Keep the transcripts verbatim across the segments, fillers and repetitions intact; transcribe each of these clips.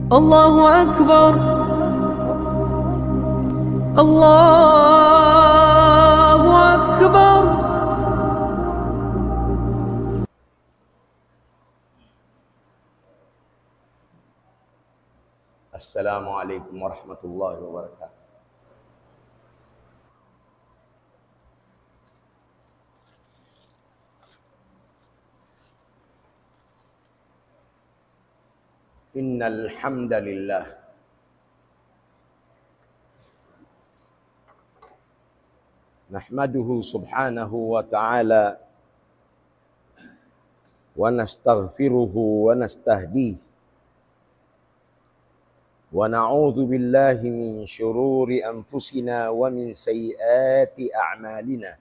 الله أكبر. الله أكبر. السلام عليكم ورحمة الله وبركاته. إن الحمد لله نحمده سبحانه وتعالى ونستغفره ونستهديه، ونعوذ بالله من شرور أنفسنا ومن سيئات أعمالنا.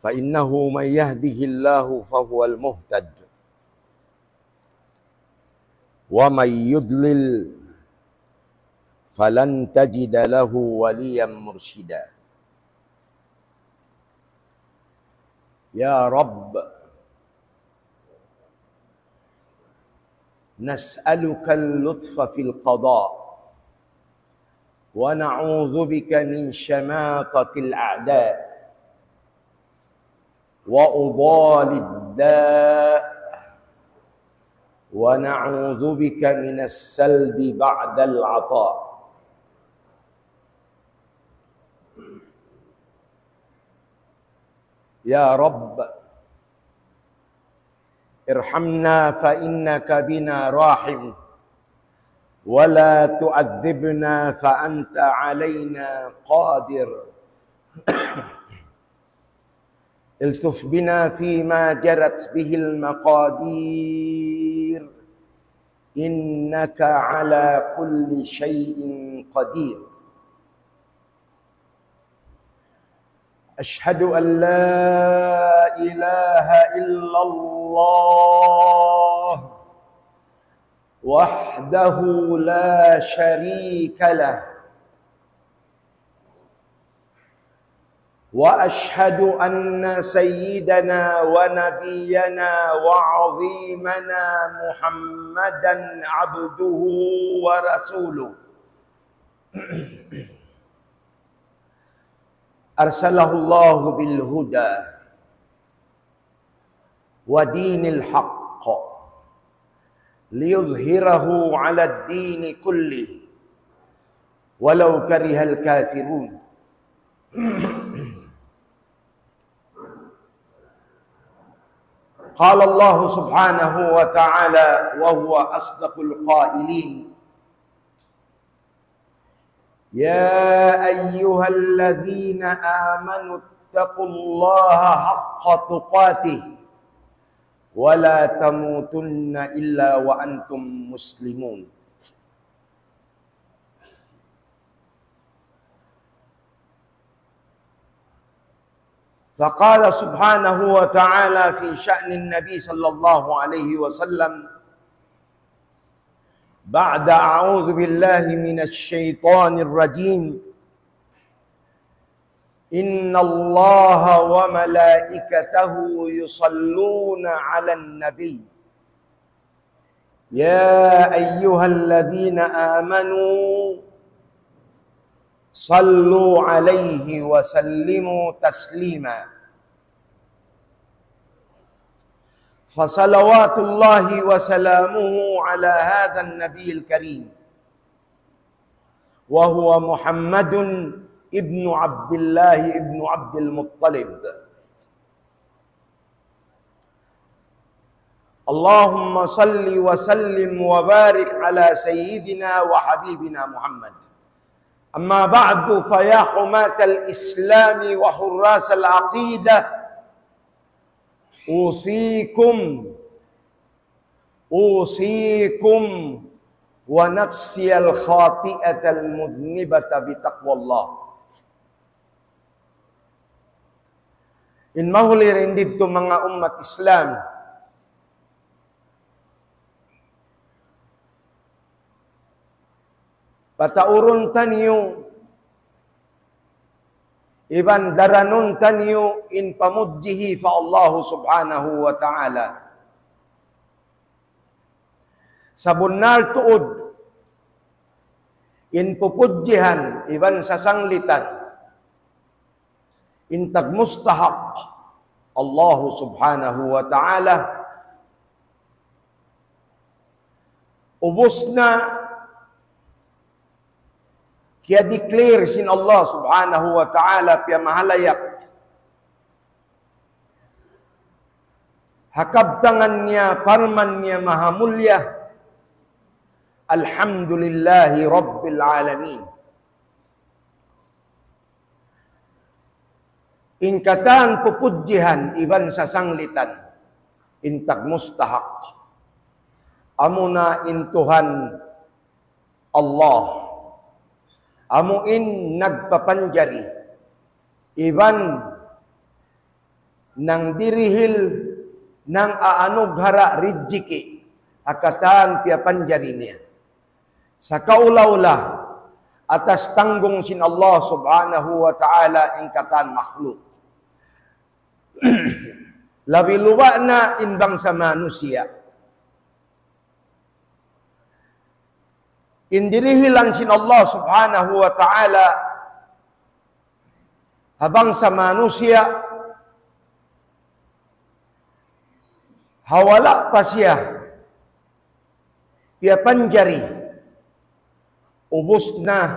فإنه من يهده الله فهو المهتد، ومن يضلل فلن تجد له وليا مرشدا. يا رب، نسألك اللطف في القضاء، ونعوذ بك من شماتة الأعداء وأضال الداء، ونعوذ بك من السلب بعد العطاء. يا رب، ارحمنا فإنك بنا راحم، ولا تعذبنا فأنت علينا قادر. الطف بنا فيما جرت به المقادير، إنك على كل شيء قدير. أشهد أن لا إله إلا الله وحده لا شريك له، وأشهد أن سيدنا ونبينا وعظيمنا محمدا عبده ورسوله، أرسله الله بالهدى ودين الحق ليظهره على الدين كله ولو كره الكافرون. قال الله سبحانه وتعالى وهو أصدق القائلين: يا أيها الذين آمنوا اتقوا الله حق تقاته ولا تموتن إلا وأنتم مسلمون. فقال سبحانه وتعالى في شأن النبي صلى الله عليه وسلم بعد أعوذ بالله من الشيطان الرجيم: إن الله وملائكته يصلون على النبي، يا أيها الذين آمنوا صلوا عليه وسلموا تسليما. فصلوات الله وسلامه على هذا النبي الكريم، وهو محمد ابن عبد الله ابن عبد المطلب. اللهم صل وسلم وبارك على سيدنا وحبيبنا محمد. أما بعد، فيا حماة الإسلام وحراس العقيدة، أوصيكم، أوصيكم ونفسي الخاطئة المذنبة بتقوى الله. In mahuli dayn didtu manga ummat Islam, pataurun taniyu iban daranun taniyu in pamudjihi pa Allahu Subhanahu wa Ta'ala. Sabunnal tuud, in pupudjihan iban sasanglitan, in tagmustahak, Allahu Subhanahu wa Ta'ala. Ubus na kiya-declare sin Allah Subhanahu wa Ta'ala, piyamahalayak ha kabtangan niya, parman niya mahamulya, Alhamdulillahi Rabbil Alamin. In katan pupudjihan iban sasanglitan, in tagmustahak, amuna in Tuhan Allah, amu in nagpapanjari iban nangdirihil, nangaanughara rijiki ha katan piyapanjari niya. Sakaula-ula, atas tanggung sin Allah Subhanahu wa Ta'ala in katan makhluk. Labi-labi na in bangsa manusiya'. In dirihilan sin Allah Subhanahu wa Ta'ala ha bangsa manusiya', ha wala' pa siya piyapanjari, ubus na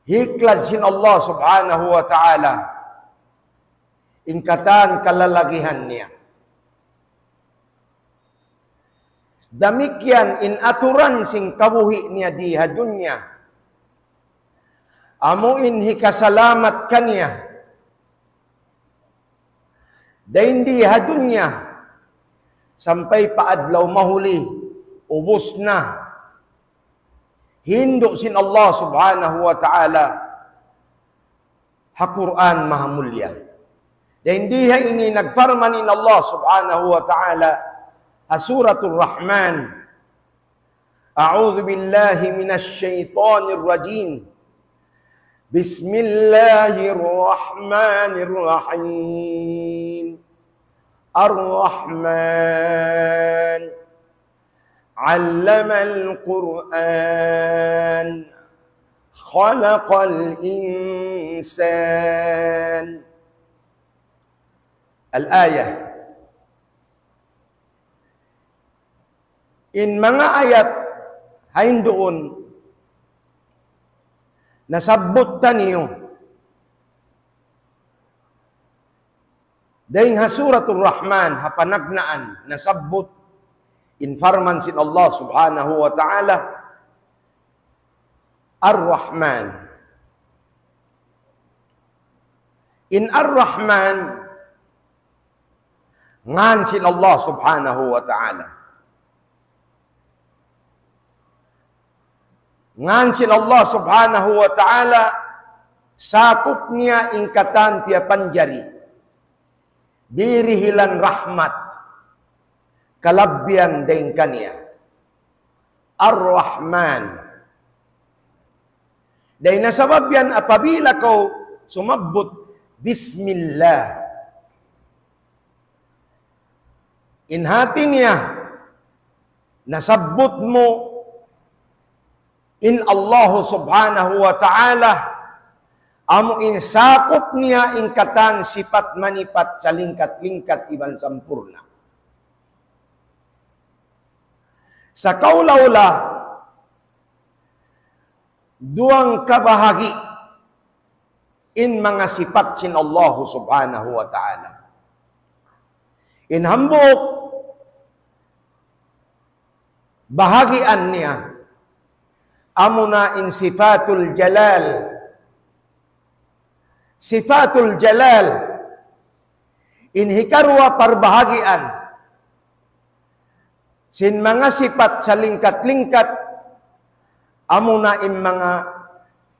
hiklad sin Allah Subhanahu wa Ta'ala in katan kalalagihan niya. Damikkiyan in aturan sin kabuhi' niya di ha dunya, amu in hikasalamat kaniya dayn di ha dunya sampay pa adlaw mahuli, ubus na hindu' sin Allah Subhanahu wa Ta'ala ha Qur'an mahamulya. Dayn di ha ini nagparman in Allah Subhanahu wa Ta'ala ha Suratul Rahman, أعوذ بالله من الشيطان الرجيم. بسم الله الرحمن الرحيم. الرحمن. علم القرآن. خلق الإنسان. الآية. In manga ayat ha yan duun, nasabbut taniyu dayn ha Suratul Rahman, ha panagnaan, nasabbut in parman sin Allah Subhanahu wa Ta'ala, Ar-Rahman. In Ar-Rahman, ngan sin Allah Subhanahu wa Ta'ala. Ngan sin Allah Subhanahu wa Ta'ala, sakup niya in katan piyapanjari. Dirihilan rahmat, kalabbihan dayn kaniya. Ar-Rahman. Dayn ha sabab yan, apabila kaw sumabbut, Bismillah. In hati niya, nasabbut mu in Allahu Subhanahu wa Ta'ala, amu in sakup niya in katan sipat manipat salingkat-lingkat iban sampurna'. Sakaula-ula, duwang kabahagi' in manga sipat sin Allahu Subhanahu wa Ta'ala. In hambuuk bahagian niya, amuna in sifatul jalal. Sifatul jalal, in hikaruwa parbahagian sin manga sipat salingkat-lingkat, amuna in manga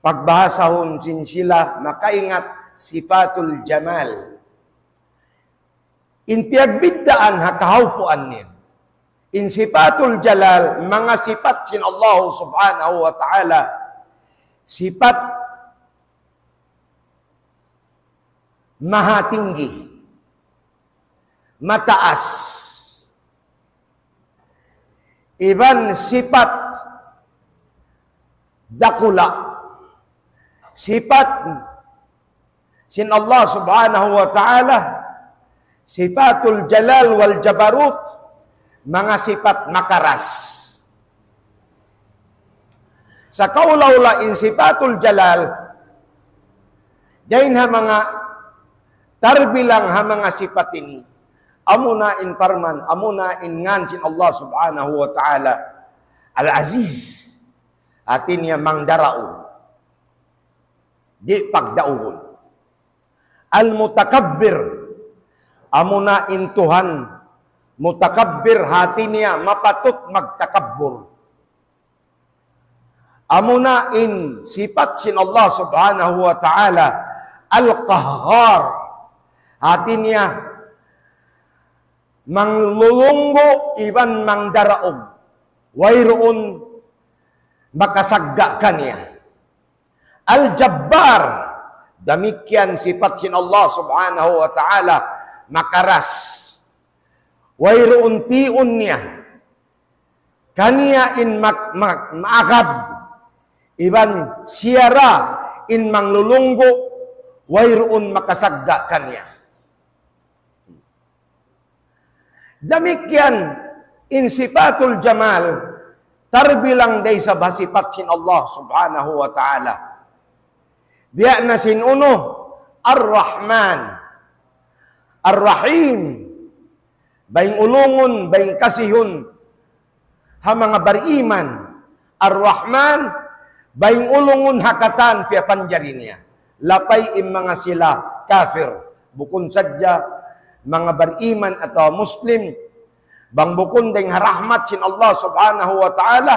pagbahasahun sin sila makaingat sifatul jamal. In piyagbiddaan ha kahawpuan niya. In sifatul jalal, manga sipat sin Allah Subhanahu wa Ta'ala, sipat mahatinggi, mataas. Iban sipat dakula'. Sipat sin Allah Subhanahu wa Ta'ala, sifatul jalal wal jabarut, manga sipat makaras. Sakaula-ula in sifatul jalal, dayn ha manga tarbilang ha manga sipat ini. Amuna in parman, amuna in ngan sin Allah Subhanahu wa Ta'ala. Al-Aziz, hati niya mangdaraug. Di' pagdaugun. Al-Mutakabbir, amuna in Tuhan mutakabbir, hati niya mapatut magtakabbur. Amuna in sipat sin Allah Subhanahu wa Ta'ala, Al-Qahhar, hati niya manglulunggu' iban mangdaraug. Wayruun makasagga' kaniya. Al-Jabbar, damikkiyan sipat sin Allah Subhanahu wa Ta'ala, makaras. Wayruun pi'un niya. Kaniya in mak-, mak-, maagad, iban siya ra in manglulunggu', wayruun makasagga' kaniya. Damikkiyan in sifatul jamal, tarbilang da isab ha sipat sin Allah Subhanahu wa Ta'ala. Biya' na sin unu, Ar-Rahman, Ar-Rahim, bayng ulungun, bayng kasihun ha manga bariman. Ar-Rahman, bayng ulungun ha katan piyapanjari niya. Lapay in manga sila kafir, bukun sadja manga bariman atawa Muslim. Bang bukun dayng ha rahmat sin Allah Subhanahu wa Ta'ala,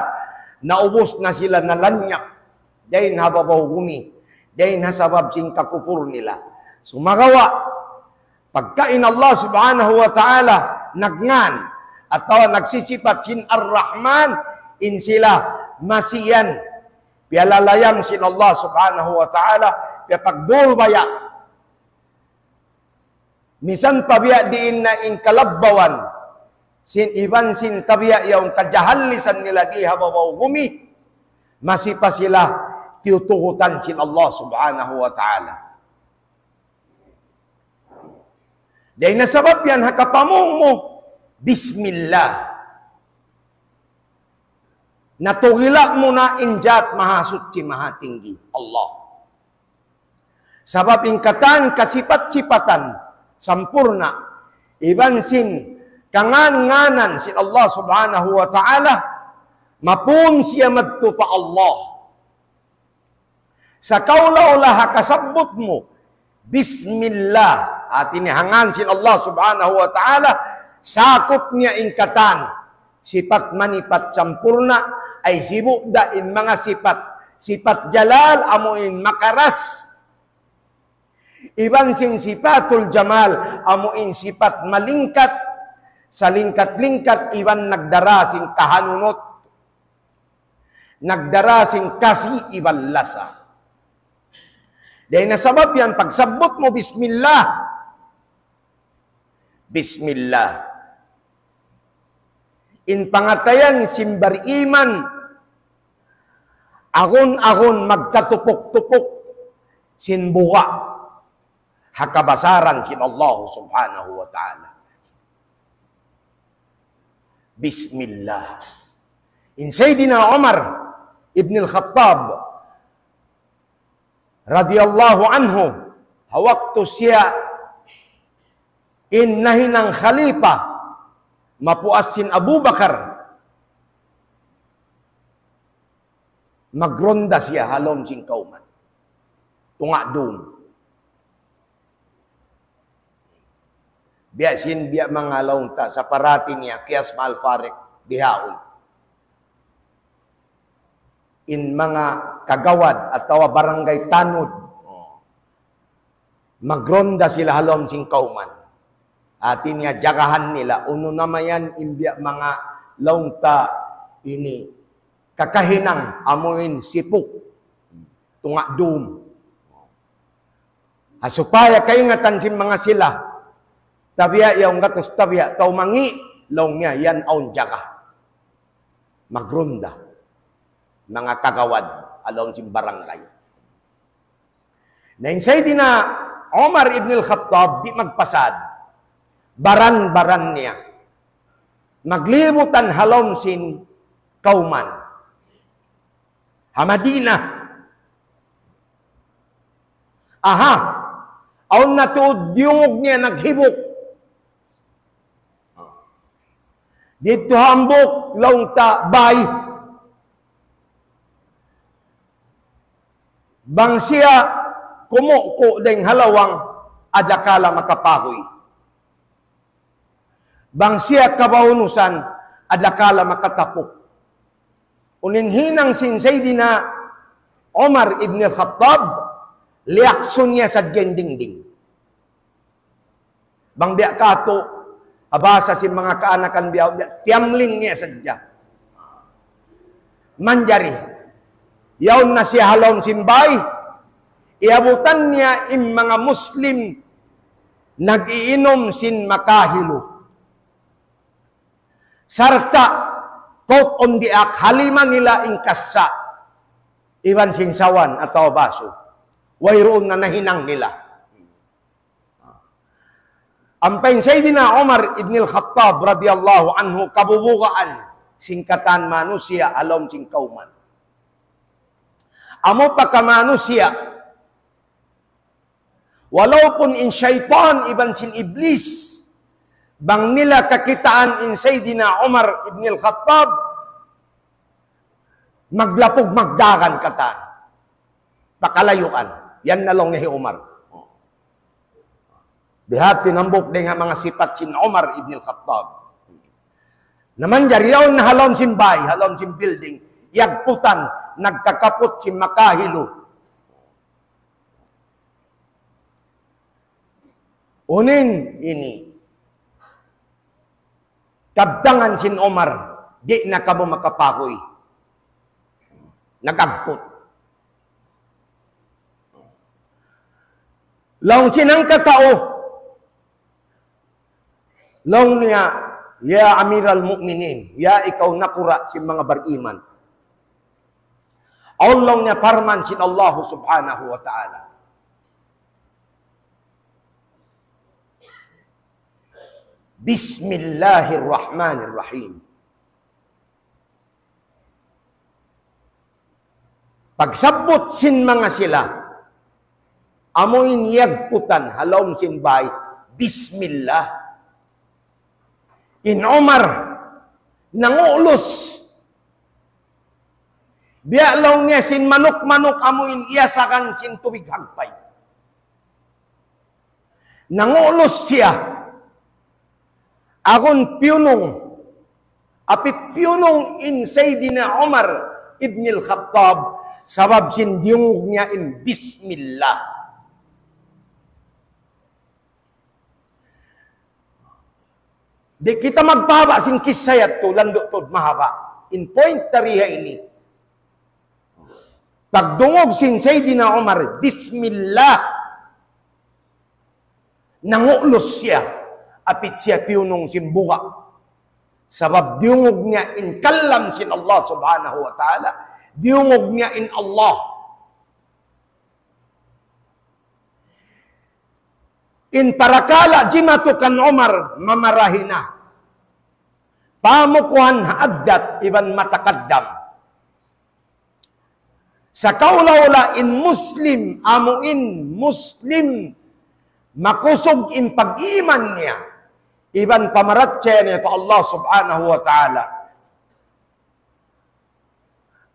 naubus na sila, nalanyap dayn ha babaw bumi, dayn ha sabab sin kakupur nila. Sumagawa', pagka in Allah Subhanahu wa Ta'ala nagngan atawa nagsisipat sin Ar-Rahman, in sila masi yan piyalalayam sin Allah Subhanahu wa Ta'ala, piyapagdurbaya. Misan pa biya' diin na in kalabbawan sin iban sin tabiya' yaun kajahallisan nila di ha babaw bumi, masi pa sila tiyutugutan sin Allah Subhanahu wa Ta'ala. Dayn ha sabab yan ha kapamung mu, bismillah. Natugila' mu na in Zat Mahasuchi Mahatinggi, Allah. Sabab in katan kasipat-sipatan sampurna', iban sin kangan-nganan sin Allah Subhanahu wa Ta'ala, mapun siya madtu pa Allah. Sakaula-ula ha kasabbut mu, bismillah, hati niya ha ngan sin Allah Subhanahu wa Ta'ala, sakup niya in katan sipat manipat sampurna', ay sibu' da in manga sipat, sipat jalal, amu in makaras. Iban sin sipatul jamal, amu in sipat malingkat, salingkat-lingkat, iban nagdara sin kahanunut. Nagdara sin kasi iban lasa. Dayn ha sabab yan, pagsabbut mu, bismillah. Bismillah. In pangatayan sin bariman, agun-agun magkatupuk-tupuk sin buga' ha kabasaran sin Allah Subhanahu wa Ta'ala. Bismillah. In Sayyidina Umar ibn al-Khattab radiyallahu anhu, ha waktu siya in nahinang khalifa, mapuas sin Abu Bakar, magronda siya ha lawm sin kawman. Tunga' dum. Biya' sin, biya' manga laung ta, sa parati niya, qiyas ma'al fariq, bihaun. In manga kagawad atawa barangay tanod, magronda sila ha lawm sin kawman. Hati niya jagahan nila, unu na mayan in biya' manga laung ta ini, kakahinang amuin sipuk, tunga' dum. Ha supaya kaingatan sin manga sila, tabiya' yaun gatus tabiya' tau mangi', laung niya yan awn jaga. Magronda, manga kagawad, ha lawm sin barangay. Na in Sayyidina Umar ibn al-Khattab, di' magpasad. Baran-baran niya. Maglibutan ha lawm sin kawman. Ha Madinah. Aha. Awn na tuud diyungug niya naghibuk. Didtu hambuuk laung ta bay. Bang siya kumuku' dayng ha lawang, adakala makapahuy. Bang siya kabaunusan, adakala makatapuk. Unu in hinang sin Sayyidina Umar ibn al-Khattab, liyaksung niya sadja in dingding. Bang biya' katu', ha bahasa sin manga kaanakan biya', biya' tiyamling niya sadja. Manjari, yaun na siya ha lawm sin bay, iyabutan niya in manga Muslim nag-iinum sin makahilu. Sarta', kaut-on diyaak, ha lima nila in kassa', iban sin sawan atawa basu. Wayruun na nahinang nila. Ampa in Sayyidina Umar ibn al-Khattab radiyallahu anhu kabubugaan sin katan manusiya' ha lawm sin kawman. Amu pa ka manusiya', walaupun in saytan iban sin iblis, bang nila kakitaan in Sayyidina Umar ibn al-Khattab, maglapug magdagan katan. Pakalayuan. Yan na laung niya hi Umar. Biya' ha yan in hambuuk dayn ha manga sipat sin Umar ibn al-Khattab. Na manjari yaun na ha lawm sin bay, ha lawm sin building, yagputan, nagkakaput sin makahilu. Unu in ini? Kabtangan sin Umar, di' na kamu makapahuy. Nagagput. Laung sin hangkatau, laung niya, "Ya Amiral Mu'minin, ya ikaw nakura' sin manga bariman." Awn laung niya parman sin Allah Subhanahu wa Ta'ala. Bismillahirrahmanirrahim. Pagsabbut sin manga sila, amu in yagputan ha lawm sin bay, Bismillah. In Umar, nangulus. Biya' laung niya sin manuk-manuk amu in iyasakan sin tubig hagpay. Nangulus siya. Agun piyunung. Apit piyunung in Sayyidina Umar ibn al-Khattab, sabab sin diyungug niya in Bismillah. Di' kita magpahaba' sin kissa yadtu, landu' tuud mahaba'. In point ta di ha ini. Pagdungug sin Sayyidina Umar, Bismillah. Nangulus siya. Apit siya piyunung sin buga'. Sabab diyungug niya in kalam sin Allah Subhanahu wa Ta'ala. Diyungug niya in Allah. In parakala' jimatu kan Umar mamarahi na. Pamukuhan ha addat iban matakaddam. Sa kaula-ula in Muslim, amu in Muslim, makusug in pag-iman niya, iban pamarachaya niya pa Allah Subhanahu wa Ta'ala.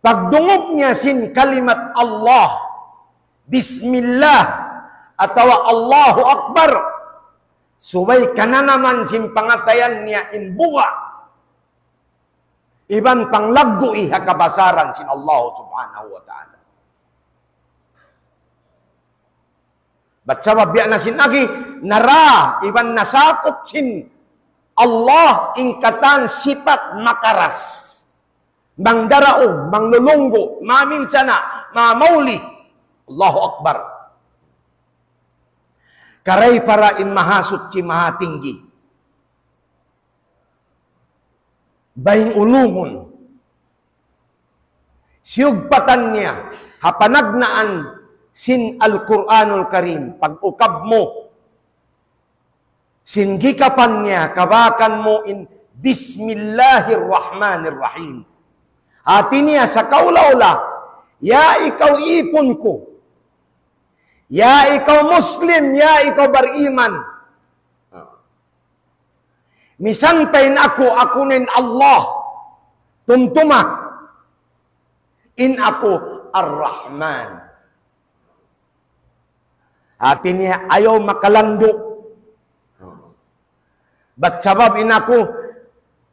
Pagdungug niya sin kalimat Allah, Bismillah, atawa Allahu Akbar, subay kananaman sin pangatayan niya in buga', iban panglaggu'i ha kabasaran sin Allah Subhanahu wa Ta'ala. Bat sabab biya' na sin agi, nara, iban nasakup sin Allah in katan sipat makaras. Mangdaraug, manglulunggu', maminsana', mamauli. Allahu Akbar. Karay para in Mahasuchi, Mahatinggi. Baying ulungun. Siyugpatan niya, ha panagnaan sin Al-Quranul Karim, pag-ukab mu, sin gikapan niya, kabakan mu in Bismillahirrahmanirrahim. Hati niya, sakaula-ula, ya ikaw ipun ku, ya ikaw Muslim, ya ikaw bariman. Misan pa in aku, aku na in Allah. Tumtuma. In aku Ar-Rahman. Hati niya, ayaw makalandu'. Bat sabab in aku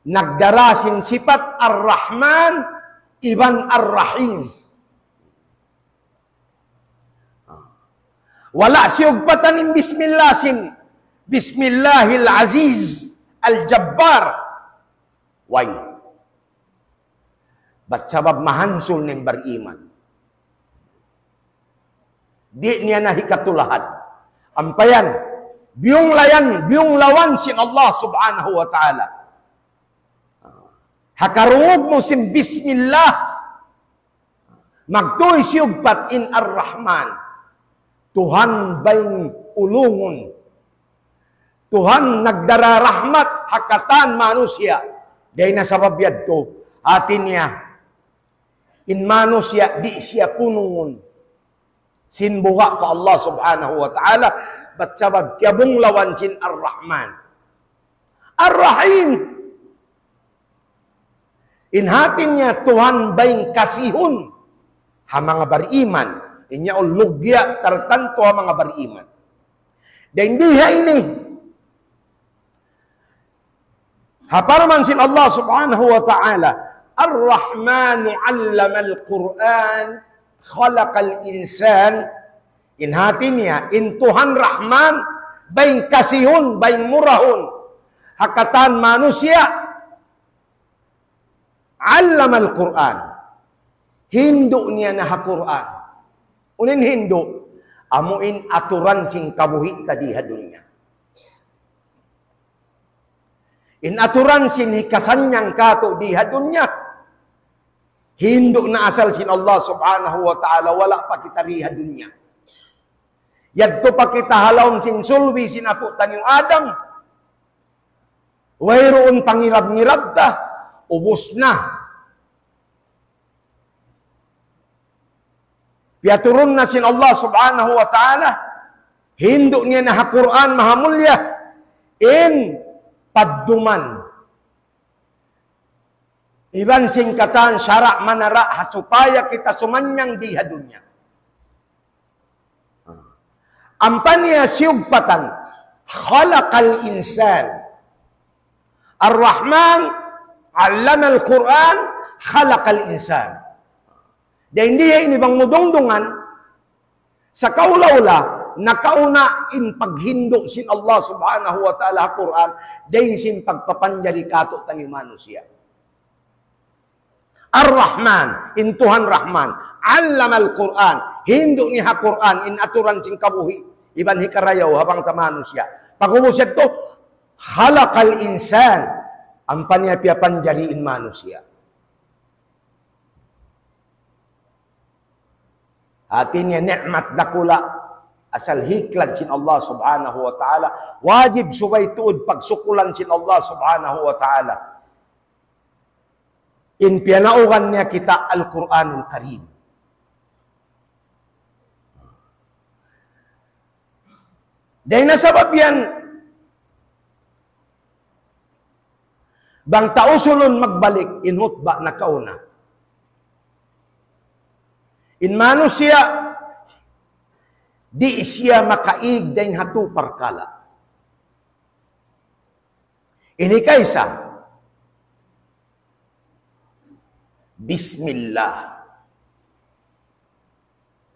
nagdara sin sipat Ar-Rahman iban Ar-Rahim. Wala' siyugpatan in Bismillah sin Bismillahil Aziz Al-Jabbar. Way. Bat sabab mahansul na in bariman. Di' niya na hikatulahad. Ampa yan, biyunglayan, biyunglawan sin Allah Subhanahu wa Ta'ala. Ha karungug mu sin Bismillah, magtuy siyugpat in Ar-Rahman. Tuhan bayng ulungun. Tuhan nagdara rahmat ha katan manusiya'. Dayn ha sabab yadtu, hati niya, in manusiya' di' siya punungun sin buga' pa Allah Subhanahu wa Ta'ala, bat sabab kiyabunglawan sin Ar-Rahman. Ar-Rahim. In hati niya Tuhan bayng kasihun ha manga bariman. In yaun lugya' tartantu ha manga bariman. Dayn di ha ini, ha parman sin Allah Subhanahu wa Ta'ala, الرحمن علم القرآن خلق الإنسان. In hati niya, in Tuhan Rahman, bayng kasihun, bayng murahun ha katan manusiya'. علم القرآن. Hindu' niya na ha Qur'an. Unu in hindu'? Amu in aturan sin kabuhi' ta di ha dunya. In aturan sin hikasannyang katu' di ha dunya. Hindu' na asal sin Allah Subhanahu wa Ta'ala, wala' pa kita di ha dunya. Yadtu pa kita ha lawm sin sulbi sin apu' taniyu Adam. Wayruun pangirab-ngirab ta, ubus na. Piyaturun na sin Allah Subhanahu wa Ta'ala, hindu' niya na ha Qur'an mahamulya, in padduman iban sin katan sara' manara' ha supaya kita sumannyang di ha dunya. Ampa niya siyugpatan, خلق الإنسان. الرحمن علم القرآن خلق الإنسان. Dayn di ha ini bang mu dungdungan, sakaula-ula, nakauna in paghindu' sin Allah Subhanahu wa Ta'ala ha Qur'an, dayn sin pagpapanjari katu' taniyu manusiya'. Ar-Rahman, in Tuhan Rahman. علم القرآن, hindu' niya ha Qur'an, in aturan sin kabuhi', iban hikarayaw ha bangsa manusiya'. Pag'ubus yadtu, خلق الإنسان, ampa niya piyapanjari in manusiya'. Hati niya ni'mat dakula', asal hiklad sin Allah Subhanahu wa Ta'ala. Wajib subay tuud pagsukulan sin Allah Subhanahu wa Ta'ala. In piyanaugan niya kita Al-Qur'anul Karim. Dayn ha sabab yan, bang ta usulun magbalik in hutba nakauna. In manusiya', di' siya makaig dayn ha tu parkala'. Ini kaisa. Bismillah.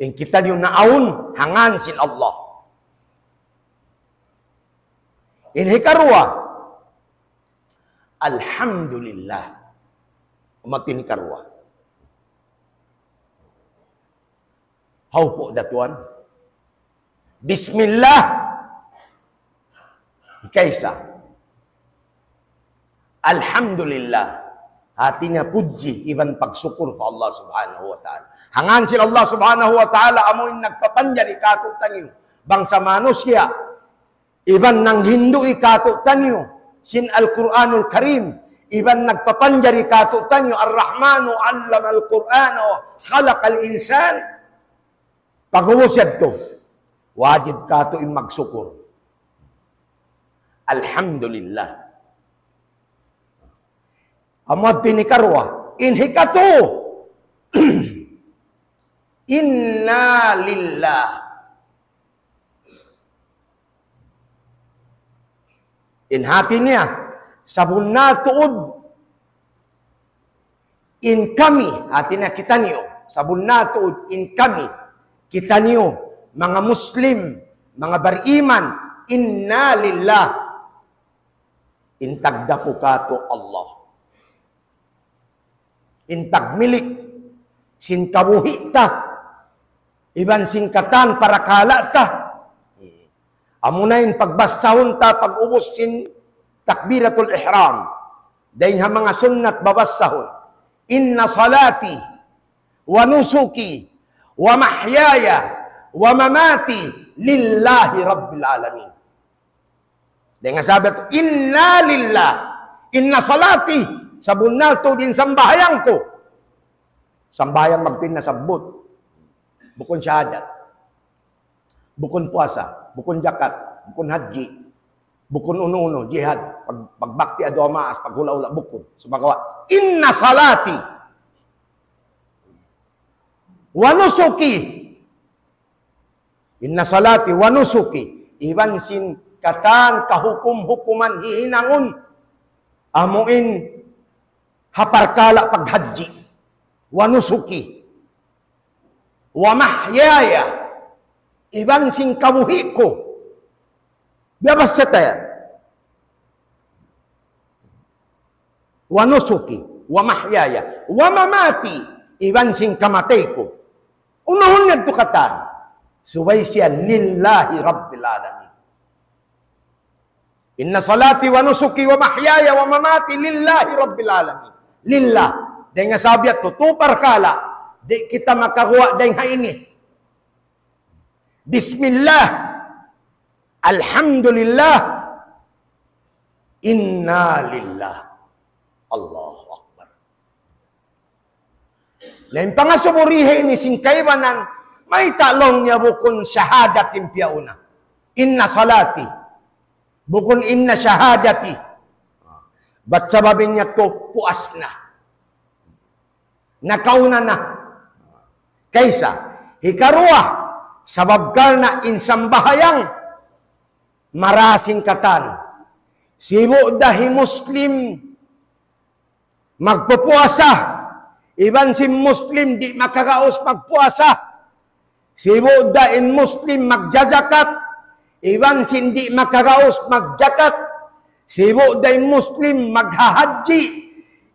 In kitaniyu naawn ha ngan sin Allah. In hikaruwa, Alhamdulillah. Umat in hikaruwa. Hawpu' da tuwan. Bismillah. Ikaisa. Alhamdulillah. Hati niya pudji iban pagsukur pa Allah Subhanahu wa Ta'ala. Hangkan sin Allah Subhanahu wa Ta'ala amu in nagpapanjari kātu'niyu bangsa manusiya', iban nanghindu' kātu'niyu sin Al-Qur'anul Karim, iban nagpapanjari kātu'niyu, الرحمن علم القرآن خلق الإنسان. Pag'ubus yadtu, wajib kātu' in magsukur. Alhamdulillah. Amu yadtu in hikaruwa. In hikatū, إنا لله. In hati niya, sabunnal tuud in kami, hati niya kitaniyu, sabunnal tuud in kami, kitaniyu, manga Muslim, manga bariman, إنا لله. In tagdapu kātu' Allah. In tagmilik sin kabuhi' ta, iban sin katan parakala' ta. Amuna in pagbasahun ta pag'ubus sin takbiratul ihram. Dayn ha manga sunnat babasahun. إن صلاتي ونسكي ومحياي ومماتي لله رب العالمين. Dayn ha sabab yadtu, إنا لله, إن صلاتي, sabunnal tuud in sambahayang ku. Sambahayang magpinda sabbut. Bukun shahadat. Bukun puasa. Bukun jakat. Bukun haji. Bukun unu-unu, jihad. Pag, pagbakti ha duwa maas, paghula'-hula', bukun. Sumagawa', إن صلاتي ونسكي إن صلاتي ونسكي, iban sin katan kahukum-hukuman hihinangun, amu in ha parkala' paghajji, ونسكي ومحياي, iban sin kabuhi' ku. Biyabassa ta yan. ونسكي ومحياي ومماتي, iban sin kamatay ku. Unuhun niya yadtu katan. Subay siya لله رب العالمين. إن صلاتي ونسكي ومحياي ومماتي لله رب العالمين. Lillah. Dayn ha sabab yadtu, tū parkala'. Di' kita makaguwa' dayn ha ini. Bismillah. Alhamdulillah. إنا لله. Allahu Akbar. Na in pangasubu dii ha ini sin kaibanan, mayta' laung niya bukun shahadat in piyauna. إن صلاتي. Bukun إن شهادتي. Bat sabab in yadtu puas na. Nakauna na. Kaysa, hikaruwa, sabab karna' in sambahayang marayaw sin katan. Sibu' da hi Muslim magpupuasa, iban sin Muslim di' makagaus magpuasa. Sibu' da in Muslim magjajakat, iban sin di' makagaus magjakat. Sibu' da in Muslim maghahajji,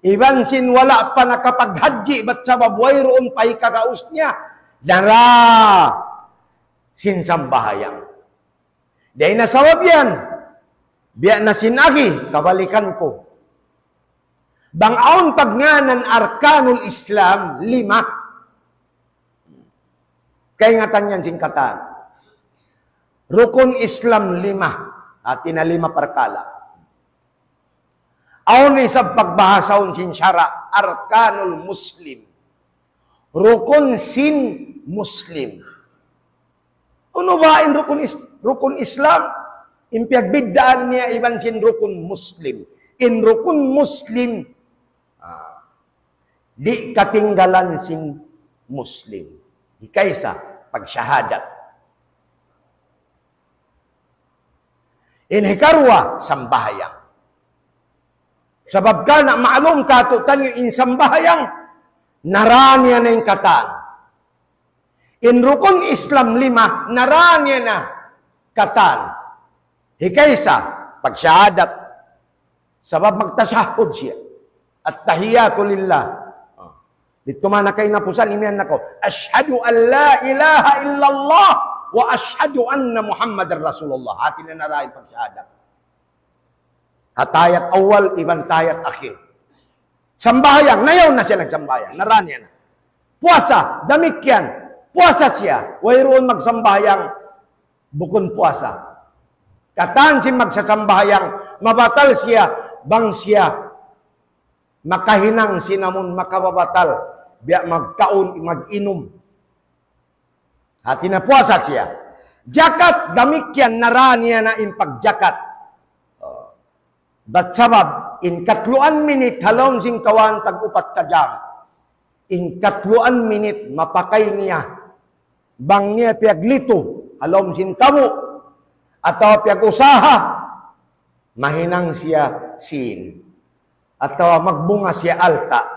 iban sin wala' pa nakapaghajji, bat sabab wayruun pa hikagaus niya. Dara sin sambahayang. Dayn ha sabab yan, biya' na sin agi, kabalikan ku. Bang awn pagngānan arkanul Islam, lima. Kaingatan yan sin katan. Rukun Islam lima. Hati niya lima parkala'. Awn isab pagbahasahun sin sara', arkanul Muslim. Rukun sin Muslim. Unu ba in rukun is-, rukun Islam? In piyagbiddaan niya iban sin rukun Muslim. In rukun Muslim, ah, di' katinggalan sin Muslim. Hikaisa, pagshahadat. In hikaruwa, sambahayang. Sabab karna' ma'lum kātu'niyu in sambahayang, naraniya na in katan. In rukun Islam lima, naraniya na katan. Hikaisa, pagshahadat. Sabab magtashahhud siya. التحيات لله. Ah. Didtu man ha kahinapusan, imiyan na kaw, أشهد أن لا إله إلا الله وأشهد أن محمدا رسول الله. Hati niya na ra in pagshahadat. Ha tahiyat awal, iban tahiyat akhir. Sambahayang, na yaun na siya nagsambahayang, naraniya na. Puasa, damikkiyan, puasa siya, wayruun magsambahayang bukun puasa. Katan sin magsasambahayang, mabatal siya, bang siya makahinang sin amun makababatal, biya' magkaun, mag-inum. Hati na puasa siya. Jakat, damikkiyan, naraniya na in pagjakat. Bat sabab, in katluan minit ha lawm sin kawhaan tag-upat ka jam. In katluan minit mapakay niya. Bang niya piyaglitu ha lawm sin tamu', atawa piyag-usaha, mahinang siya sīn. Atawa magbunga siya alta'.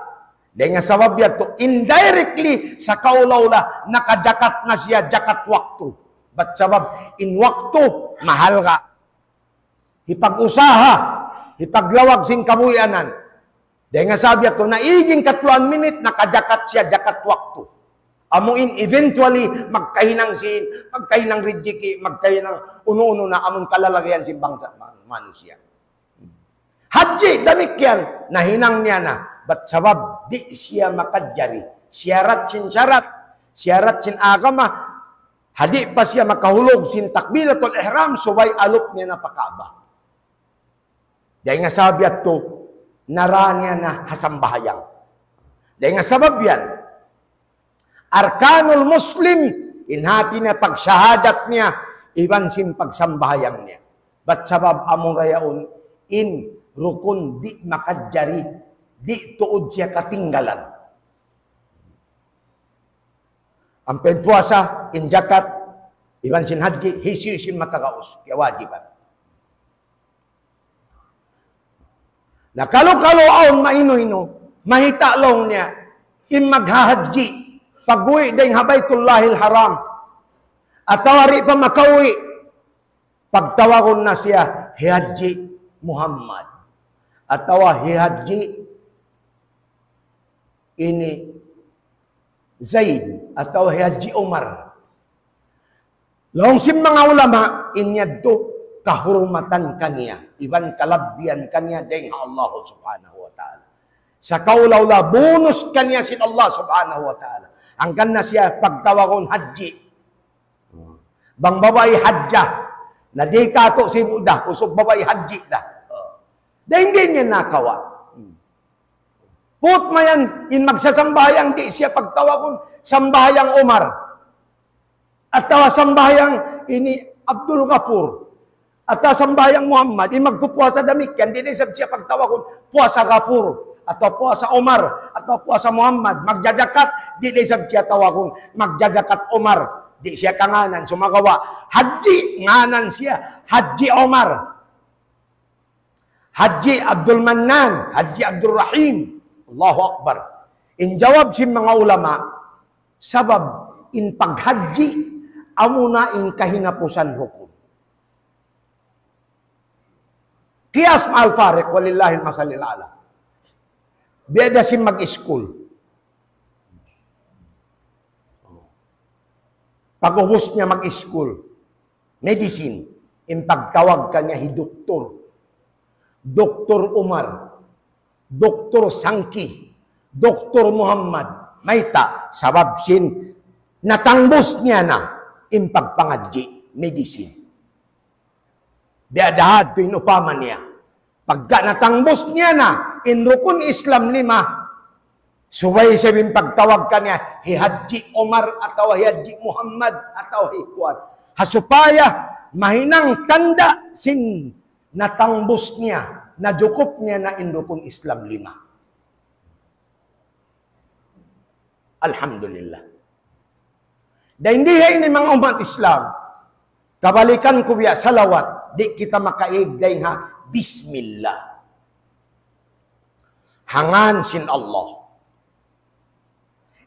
Dayn ha sabab yadtu, indirectly, sakaula-ula, nakajakat na siya jakat waktu. Bat sabab, in waktu, mahalga'. Hipag-usaha, hipaglawag sin kabuhianan. Dayn ha sabab yadtu, na in katluan minit, nakajakat siya, jakat waktu. Amu in eventually, magkahinang sīn, magkahinang rijiki', magkahinang unu-unu na amun kalalagihan sin bangsa ma-, manusiya'. Hajji, damikkiyan, nahinang niya na. Bat sabab, di' siya makajari. Siyarat sin sarat, siyarat sin agama, ha di' pa siya makahulug sin takbiratul ihram, subay alup niya na pa Ka'bah. Dayn ha sabab yadtu, nara niya na ha sambahayang. Dayn ha sabab yan, arkanul muslim, in hati niya pagsahadat niya, iban sin pagsambahayang niya. Bat sabab amura yaun in rukun di' makajari, di' tuud siya katinggalan. Ampa in puasa, in jakat, iban sin hajji, hisiyu-siyu in makagaus, kiyawajiban. Na kalu-kalu awn mainu-inu, mahita' laung niya, in maghahajji, pag-uwi' dayn ha Baytullahil Haram, atawa di' pa makauwi', pagtawagun na siya, hi Hajji Muhammad, atawa hi Hajji ini Zaid, atawa hi Hajji Umar. Laung sin manga ulama, in yadtu kahurmatan kaniya, iban kalabbihan kaniya dayn ha Allah Subhanahu wa Ta'ala. Sakaula-ula bonus kaniya sin Allah Subhanahu wa Ta'ala. Hangkan na siya pagtawagun hajji. Bang babai hajjah, na di' katu' sibu' da, usug babai hajji da. Dayn di' niya nakawa'. Put mayan, in magsasambahayang di' siya pagtawagun, sambahayang Umar. Atawa sambahayang ini Abdul Ghafur. Atawa sambahayang Muhammad. In magpupuasa damikkiyan, di' na isab siya pagtawagun, puasa Ghafur. Atawa puasa Umar. Atawa puasa Muhammad. Magjajakat, di' na isab siya tawagun, magjajakat Umar. Di' siya kangānan, sumagawa'. Hajji, ngānan siya. Hajji Umar. Hajji Abdul Mannan, Hajji Abdul Rahim. Allahu Akbar. In jawab sin manga ulama, sabab in paghajji, amuna in kahinapusan hukum. Qiyas ma'al fariq, walillahil masalil a'la. Biya' da sin mag-iskul. Pag'ubus niya mag-iskul, medicine, in pagtawag kaniya hi Doktor. Doktor Umar, Doktor Sangki, Doktor Muhammad, mayta', sabab sin natangbus niya na in pagpangadji', medicine. Biya' da hadtu in upama niya. Pagka natangbus niya na in rukun Islam lima, subay siya in pagtawag kaniya, hi Hajji Umar atawa hi Hajji Muhammad atawa hi kuwan. Ha supaya mahinang tanda' sin natangbus niya, najukup niya na in rukun Islam lima. Alhamdulillah. Dayn di ha ini manga ummat Islam, kabalikan ku biya' salawat, di' kita makaig dayn ha Bismillah. Ha ngān sin Allah.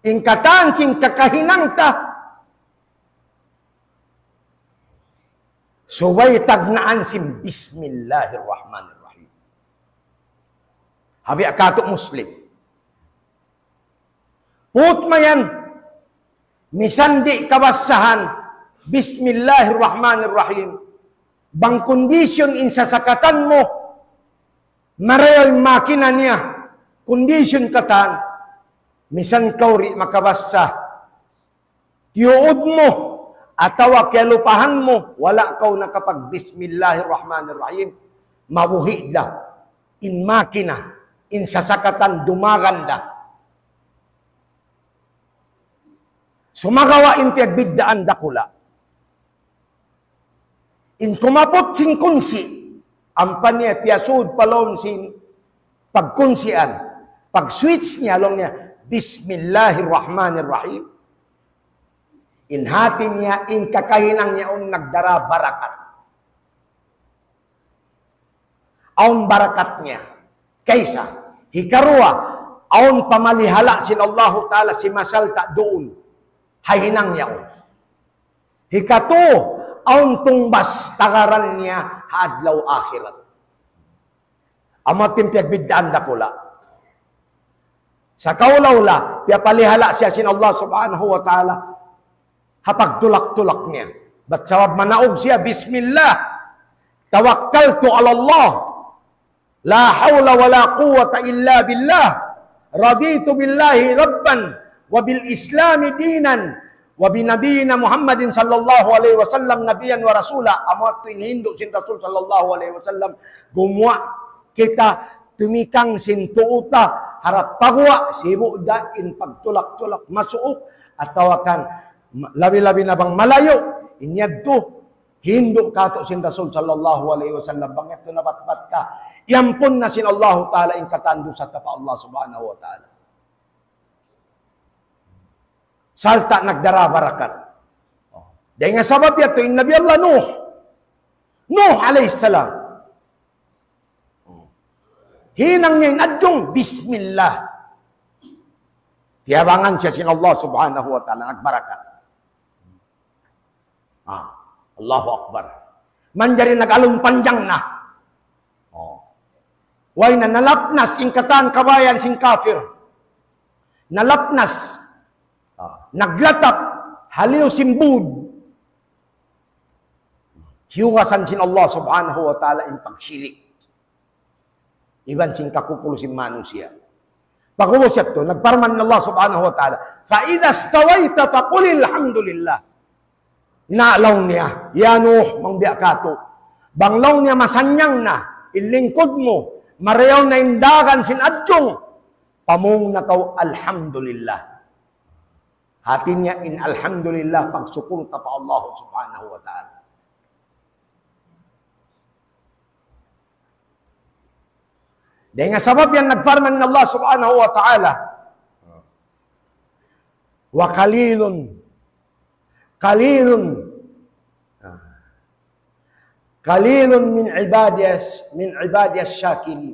In katan sin kakahinang ta, subay tagnaan sin Bismillahirrahmanirrahim. Ha biya' katu' Muslim. Put mayan, misan di' kabasahan, Bismillahirrahmanirrahim. Bang kondisyon in sasakatan mu, marayaw in makina niya, Condition katan, misan kaw di' makabassa, tiyuud mu, atawa kiyalupahan mu, wala' kaw nakapag Bismillahirrahmanirrahim, mabuhi' da in makina, in sasakatan dumagan da. Sumagawa' in piyagbiddaan dakula'. In kumaput sin kunsi', ampa niya piyasud pa lawm sin pagkunsian, pag-switch niya, laung niya, "Bismillahirrahmanirrahim." In hati niya, in kakahinang niya, um, nagdara barakat. Awn barakat niya. Kaysa, hikaruwa, awn pamalihala' sin Allahu Ta'ala, simasalta' duun ha hinang niya yaun. Hikatu, awn tungbas tagaran niya ha adlaw akhirat. Amu in piyagbiddaan dakula'. Sa' kaula-ula, piyapalihala' siya sin Allah Subhanahu wa Ta'ala ha pagtulak-tulak niya. Bat sabab manaug siya, "Bismillah, tawakkaltu ala Allah, la hawla wa la quwwata illa billah, raditu billahi rabban, wa bil islami dinan, wa bi nabiyyina Muhammadin sallallahu alayhi wasallam nabiyyan wa rasula." Amu yadtu in hindu' sin Rasul sallallahu alayhi wasallam, gumuwa' kita tumikang sin tuu ta, harap paguwa', sibu' da in pagtulak-tulak masuuk, atawa kan ma-, labi-labi na bang malayu', in yadtu, hindu' katu' sin Rasul sallallahu alayhi wasallam, bang yadtu nabatbat ta, iyampun na sin Allahu Ta'ala in katan dusa ta pa Allah Subhanahu wa Ta'ala. Sarta' nagdara barakat. Dayn ha sabab yadtu in Nabi Allah Nuh. Nuh alayhi salam. Hinang niya in adjung, bismillah. Tiyabangan siya sin Allah Subhanahu wa Ta'ala, nagbarakat. Ah, Allahu Akbar. Manjari nag-alun panjang na. Oh. Way na nalapnas in katan kabayaan sin kafir. Nalapnas. Ah, naglatap. Haliyu sin bud. Hiyugasan sin Allah Subhanahu wa Ta'ala in pagshirik iban sin kakukul sin manusiya'. Pag'ubus yadtu, nagparman in Allah Subhanahu wa Ta'ala, "Fa idha stawayta faqul alhamdulillah." Na laung niya, "Ya Nuh, mangbiya' katu'. Bang laung niya masannyang na in lingkud mu, marayaw na in dagan sin adjung, pamung na kaw alhamdulillah." Hati niya in alhamdulillah, pagsukul ta pa Allah Subhanahu wa Ta'ala. Dayn ha sabab yan nagparman in Allah Subhanahu wa Ta'ala, "Wa qalilun, qalilun, qalilun min ibadiyas, min ibadiyas shakirin."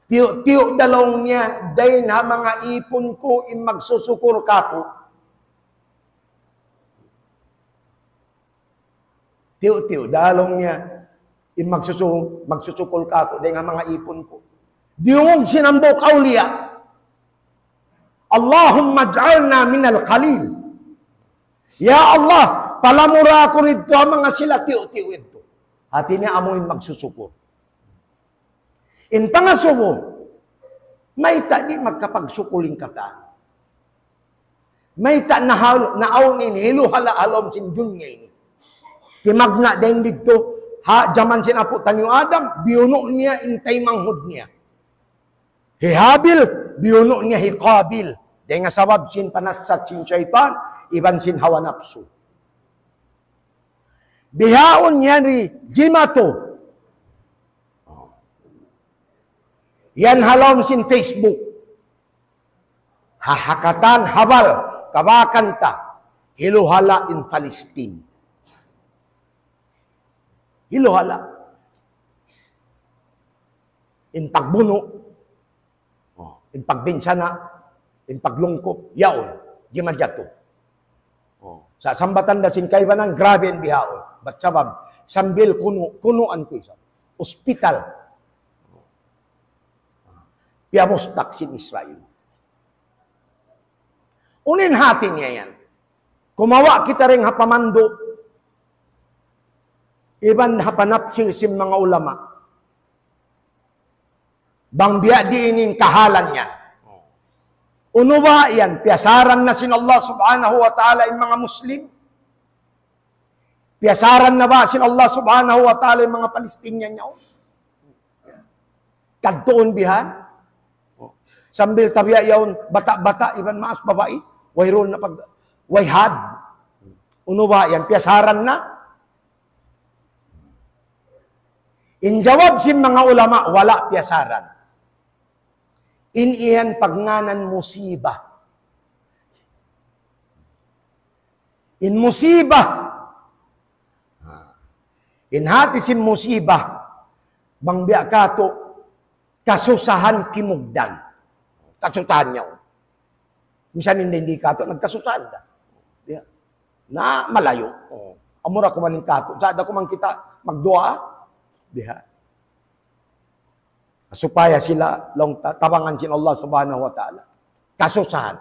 Tiyu'-tiyu' da laung niya, dayn ha manga īpun ku in magsusukur kāku'. Tiyu'-tiyu' da laung niya, in magsusu-, magsusukur kāku', dayn ha manga īpun ku. Diyungug sin hambuuk awliya, "Allahumma ij'alna minal qalil." Ya Allah, palamura aku didtu ha manga sila tiyu'-tiyu' yadtu. Hati niya amu in magsusukur. In pangasubu, mayta' di' magkapagsukul in katan? Mayta' nahal-, naawn in hiluhala' ha lawm sin dunya ini? Timagna' dayn didtu, ha jaman sin apu' taniyu Adam, biyunu' niya in taymanghud niya. Hi Habil, biyunu' niya hi Qabil. Dayn ha sabab sin panasat sin saytan, iban sin hawa napsu. Bihaun yan ri jimatu. Yan ha lawm sin Facebook. Ha, ha katan habal, kabakan ta, hiluhala' in Palestine. Hiluhala'. In pagbunu', oh, in pagbinsana', in paglungkup, yaun, di' majatu. Oh, sa' sambatan da sin kaibanan, grabe in bihaun. Bat sabab, sambil kunu', kunuan ku isab. Hospital. Piyabustak sin Israel. Unu in hati niya yan? Kumawa' kita dayn ha pamandu', iban ha panapsil sin manga ulama. Bang biya' diin in kahalan yan. Unu ba yan? Piyasaran na sin Allah Subhanahu wa Ta'ala in manga Muslim? Piyasaran na ba sin Allah Subhanahu wa Ta'ala in manga Palestinian yaun? Kadtuun bihan? Sambil tabiya' yaun, bata'-bata', iban maas babai, wayruun na pag-, wayhad. Unu ba yan? Piyasaran na? In jawab sin manga ulama, wala' piyasaran. In yan pagngānan musiba. In musiba. In hati sin musiba, bang biya' katu', kasusahan kimugdan. Kasusahan niya. Misan in di' katu', nagkasusahan da. Ya. Na malayu'. Oh. Amura kuman in katu'. Sa' da kuman kita magduwaa. Biha. Supaya sila laung ta-, tabangan sin Allah Subhanahu wa Ta'ala. Kasusahan.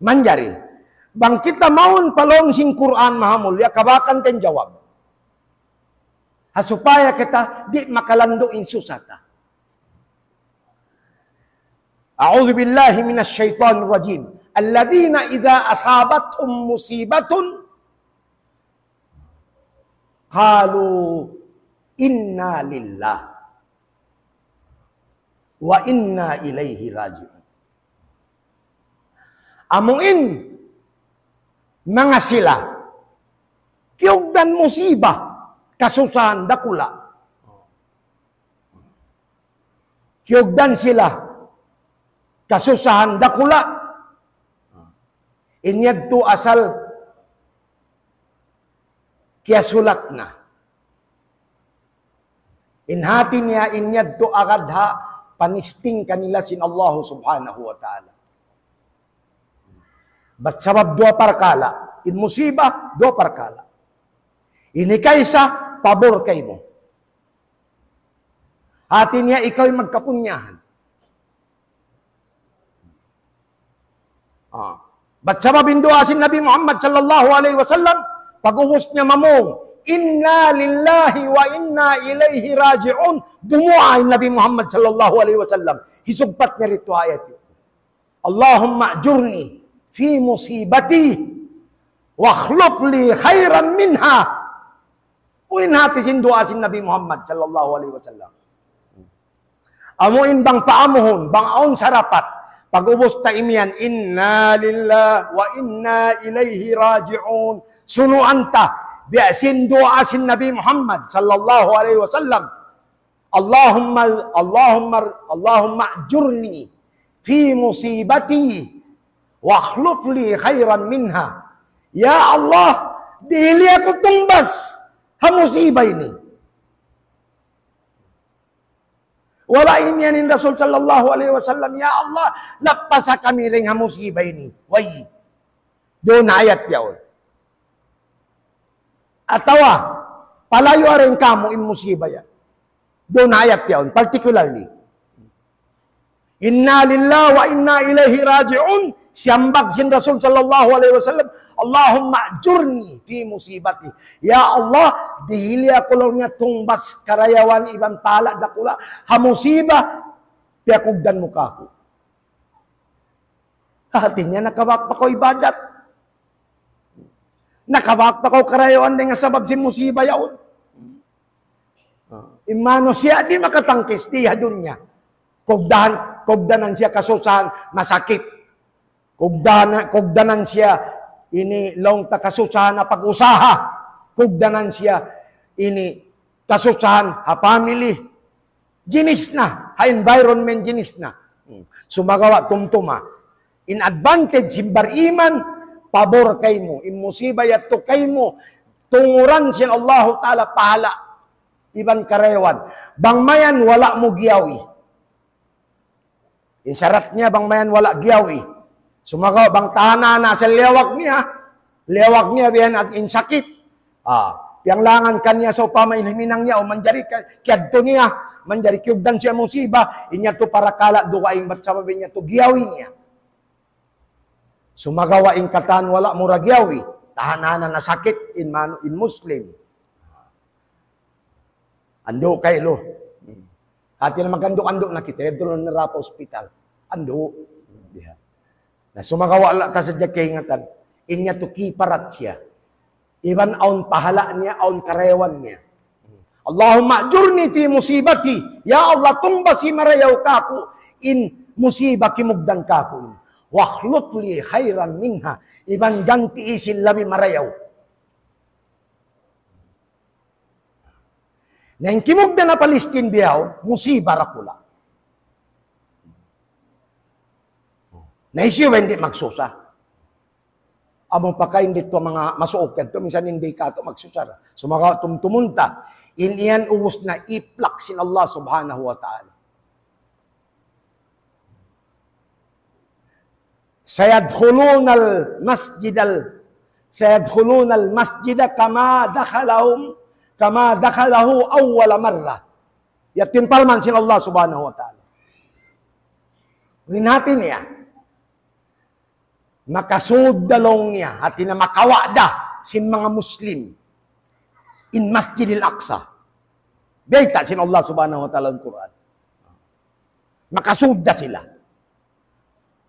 Manjari, bang kita mawn pa lawm sin Qur'an mahamulliya, kabakan ta in jawab. Ha supaya kita di' makalandu' in susa ta. أعوذ بالله من الشيطان الرجيم. الذين إذا أصابتهم مصيبة قالوا إنا لله وإنا إليه راجعون. Amu in manga sila, kiyugdan musiba, kasusahan dakula'. Kiyugdan sila, kasusahan dakula'. In yadtu asal kiyasulat na. In hati niya, in yadtu agad ha panisting kanila sin Allah Subhanahu wa Ta'ala. Bat sabab duwa parkala', in musiba, duwa parkala'. Ini kaisa, pabor kaymu. Hati niya ikaw in magkapunyahan. Ah. Bat sabab in duwaa sin Nabi Muhammad sallallahu alayhi wasallam, pag-ubus niya mamung, "Inna lillahi wa inna ilayhi raji'un." Dumuwaa in Nabi Muhammad sallallahu alayhi wasallam. Hisugpat niya didtu ayat yan. اللهم أجرني في مصيبتي واخلف لي خيرا منها. Unu in hati sin duwaa sin Nabi Muhammad sallallahu alayhi wasallam? Amu in bang paamuhun, bang awn sarapat, pag-ubus ta imiyan, إنا لله وإنا إليه راجعون. Sunuan ta, biya' sin duwaa sin Nabi Muhammad sallallahu alayhi wasallam. اللهم، اللهم، اللهم أجرني في مصيبتي واخلف لي خيرا منها. Ya Allah, dihili aku tungbas ha musiba ini. Wala' imiyan in Rasul sallallahu alayhi wasallam, "Ya Allah, lappasa kami dayn ha musiba ini." Way. Duun ayat yaun. Atawa, palayua dayn kāmu' in musiba yan. Duun ayat yaun, particularly. إنا لله وإنا إليه راجعون. Siyambag sin Rasul sallallahu alayhi wasallam, اللهم أجرني في مصيبتي. Ya Allah, dihili aku laung niya tungbas karayawan iban pahala' dakula' ha musiba piyakugdan mu kāku'. Hati niya nakabak pa kaw ibadat. Nakabak pa kaw karayawan dayn ha sabab sin musiba yaun. In manusiya' di' makatangkis di ha dunya. Kugdan-, kugdanan siya kasusahan, masakit. Kugdana-, kugdanan siya ini laung ta kasusahan ha pag-usaha. Kugdanan siya ini kasusahan ha family. Ginis na, ha environment ginis na. Hmm. Sumagawa' tumtuma. In advantage sin bariman, pabor kaymu. In musiba yadtu kaymu, tunguran sin Allahu Ta'ala pahala' iban karayawan. Bang mayan wala' mu giyawi. In sarat niya bang mayan wala' giyawi. Sumagawa' bang tahanan na sa liyawag niya, liyawag niya biya' na in sakit. Ah, piyanglangan kaniya sawpama in himinang niya, o manjari ka-, kiyadtu niya, manjari kiyugdan siya musiba, in yadtu parakala' dugaing bat sabab in yadtu giyawi niya. Sumagawa' in katan wala' mu ra giyawi, tahanan na sakit in manu-, in Muslim. Andu' kailu. Hati niya mag-andu'-andu' na kita, yadtu na ra pa hospital. Andu'. Biya'. Na sumagawa' wala' ta sadja kaingatan. In yadtu kiparat siya. Iban awn pahala' niya, awn karayawan niya. اللهم أجرني في مصيبتي. Ya Allah, tungbasi marayaw kāku' in musiba kimugdan kāku' ini. واخلف لي خيرا منها. Iban gantii sin labi marayaw. Na in kimugdan ha Palestine bihaun, musiba dakula'. Na hisiyu ba in di' magsusa? Amu pa ka in di' tuud manga masuuk yadtu, minsan in di' katu' magsusa ra. Sumagawa' tumtumun ta, in yan ubus na iplak sin Allah Subhanahu wa Ta'ala. سيدخلون المسجد ال-، سيدخلون المسجد كما دخلهم، كما دخله أول مرة. Yadtu in parman sin Allah Subhanahu wa Ta'ala. Rinhati niya. Makasud da laung niya, hati niya makawa' da sin manga Muslim in Masjidil Aqsa. Bayta' sin Allah Subhanahu wa Ta'ala in Qur'an. Makasud da sila.